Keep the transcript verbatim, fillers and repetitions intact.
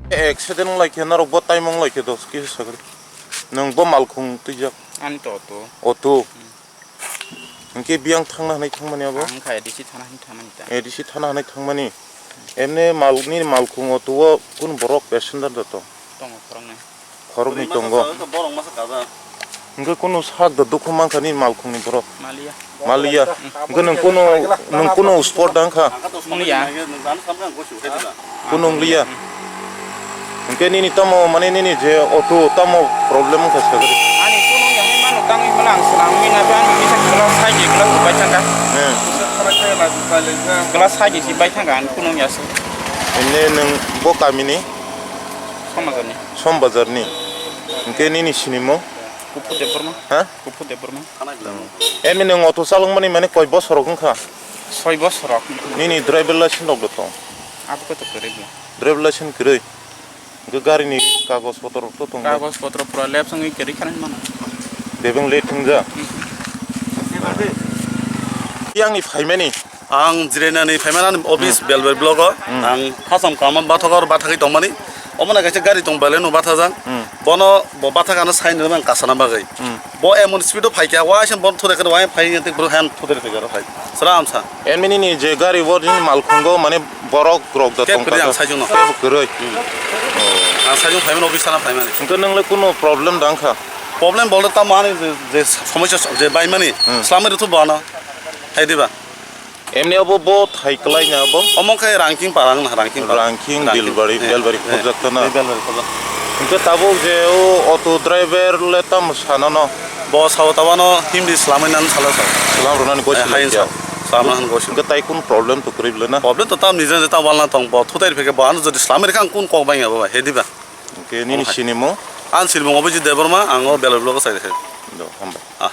Accident wng lai khe norok bo taimung lai khe dos kisa sagri. Nwng bo malkhung twijak. Ani to auto. Auto. Hwnkhe biyang thangna hwnwi thangmani abo? Ang kha A D C thana hwnwi thangmani ta. A D C thana hwnwi thangmani. Emne mal, nini malkhung auto o kun borok passenger da to? Tongo khoroknwi. Khoroknwi tongo. Borok masa kaza. Hwnkhe kunu sak da dukhu mankha nini malkhungni borok? Maliya. Maliya. Hwnkhe nwng kunu, nwng kunu sport da wngkha? Wngya. Kunu wngya. Hwnkhe nini tamo, mane nini je auto tamo problem wngkha sagri? Ani kunu wngya hwnwi mano, tangwi mano ang swnamwi na, ani misa glass hai je glass bai thangkha. Hmm. Glass hai je si bai thangkha, ani kunu wngya se. Ene nwng bo kamini? Sombajarni. Sombajarni. Hwnkhe nini sinimung? Kuphu Debbarma. Ha? Kuphu Debbarma. Emi nwng auto chalokmani mane koi bosorok wngkha? Soi bosorok. Nini driver license rok da tong? Abo khe to kwrwi bo. Driver license kwrwi? Hwnkhe garini kagoj potro rok to tongo? Kagoj potro pura lapse wngwi kwrwi kha hinwi mano. Bebeng late wngja? Yang ni phaimani? Ang jirainani phaimani ani office Belbari block o. Hmm. Ang khasam kama bathakor bathagwi tongmani. Omo na kaisa gari tong Baleno bathajak. Hmm. Bono bo bathakano sign rwmani ang kasana bagwi. Hmm. Bo emon speed o phaikha, waisa bono thudai khe waisa phai tei bwrwi han thudai phaikha rw phai. Sram sa. Emini ni je gari bo nini malkhungo mane borok rok da tong kha. Khe kwrwi ang sajwkno. Khe bo kwrwi. Hmm. Ang sajwk phaimani office thana phaimani. Hwnkhe nwng le kunu problem da wngkha? Problem bolde tamo ani je, je somosya je baimani. Hmm. Slamwi rwthu bono. Hai diba? Emni abo bo thai kwlai na abo? Omo khe Rangking para wngna, Rangking para. Rangking, Rangking, Belbari, eh, Belbari eh, khobjak tana. Eh, Belbari khobjak. Hwnkhe tabuk je o auto driver le tamo sana no? Bo sao tabano himdi slamwi nang sala sao. Slam rwnani goi Eh, silai hain kya? Sao. Slam rwnani goi silai. Hwnkhe tai kun problem to kwrwi bwle na? Problem to tam nijeni je ta walna tong bo thutai rwphaikhe bo ano jodi slamwi rwkha ang kun kok bai abo bai, he diba? Hwnkhe nini sinimung? Ang sinimung Abhijit Debbarma, ang o Belbari block o chai rwkha. Do, hambai. Ah.